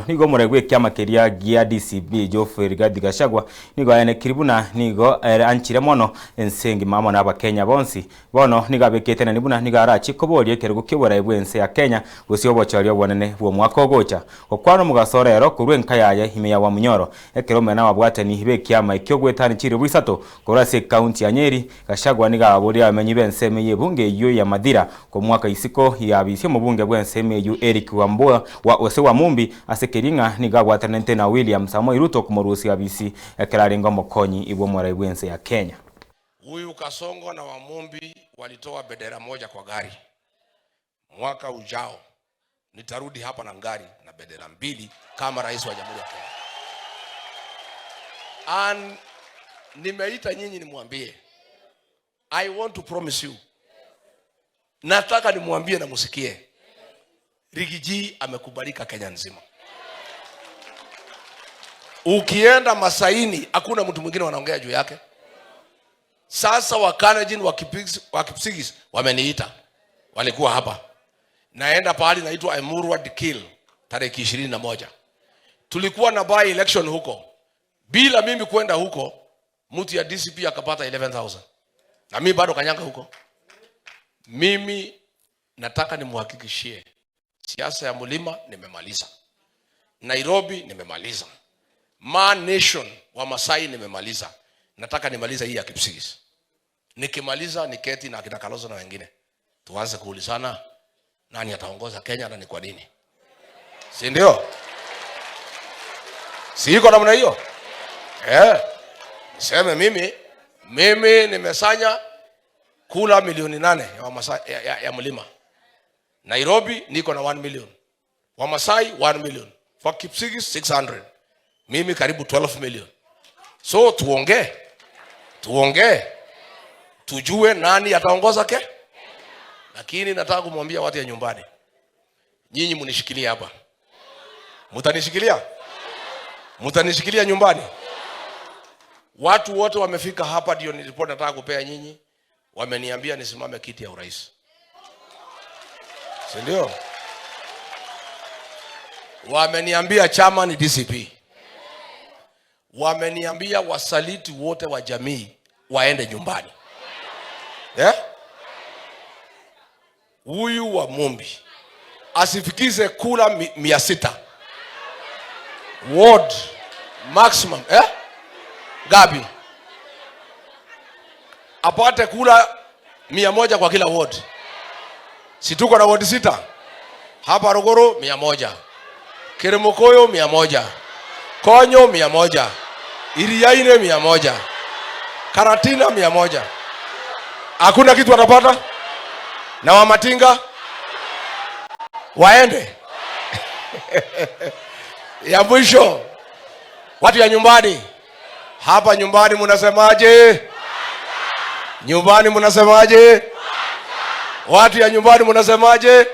Nigo omorwegi bw'ekiama keria gia DCP Geoffrey Rigathi Gachagua nigo aenekiri buna nigo ere anchire mono ense engima amo na abakenya bonsi. Bono nigo abekete nani buna nigo arachie koboria ekerogo ki'oborai bw'ense ya Kenya gose obochori obonene bw'omwaka ogocha. Gokwana omogaso ore ero korwa enka yaye ime ya Wamunyoro ekero omene nababwatani b'ekiama ekio goetania chiribu isato korwa ase ekaunti ya Nyeri, Gachagua nigo ababoria abamenyi b'ensemo y'ebunge eyio ya Mathira komwaka isiko y'abisi omobunge bw'ensemo eyio Eric Wambua wa ose Wamumbi ase keria ng'a nigo abwatanete na William Samoei Ruto komorusia abisi ekero arenge omokonyi bw'omorai bw'ense ya Kenya. Huyu Kasongo na Wamumbi walitoa bendera moja kwa gari. Mwaka ujao nitarudi hapa na gari na bendera mbili kama rais wa Jamhuri ya Kenya. And nimeita nyinyi nimwambie, I want to promise you, nataka nimwambie na musikie, Riggy G amekubalika Kenya nzima. Ukienda Masaini hakuna mtu mwingine wanaongea juu yake. Sasa Wakalenjin wa Kipsigis wameniita, walikuwa hapa. Naenda pahali naitwa Emurua Dikirr tarehe 21. Tulikuwa na by election huko. Bila mimi kwenda huko, mtu ya DCP akapata 11,000. Na mimi bado kanyanga huko. Mimi nataka nimhakikishie siasa ya mlima nimemaliza. Nairobi nimemaliza. Maa Nation wa Masai nimemaliza. Nataka nimalize hii ya Kipsigis. Nikimaliza niketi na akina Kalonzo na wengine. Tuanze kuulizana nani ataongoza Kenya na ni kwa nini? Si ndio? Si iko namna hiyo? Niseme mimi nimesanya kura milioni 8 ya Wamasai, ya mlima. Nairobi niko na 1 million. Wamasai 1 million. For Kipsigis 600. Mimi karibu 12 million. So tuongee. Tuongee. Tujue nani ataongoza ke? Lakini nataka kumwambia watu ya nyumbani. Nyinyi mnishikilie hapa. Mtanishikilia? Mtanishikilia nyumbani? Watu wote wamefika hapa ndio nilikuwa nataka kupea nyinyi. Wameniambia nisimame kiti ya urais. Si ndio? Wameniambia chama ni DCP. Wameniambia wasaliti wote wa jamii waende nyumbani. Huyu wa Mumbi asifikize kura 600. Ward maximum, Gabi apate kura 100 kwa kila ward. Si tuko na ward 6 hapa Ruguru 100, Kirimukuyu 100, Konyo 100, Iriaini 100, Karatina 100. Hakuna kitu atapata. Na Wamatinga waende. Ya mwisho, watu ya nyumbani. Hapa nyumbani mnasemaje? Nyumbani mnasemaje? Watu ya nyumbani mnasemaje?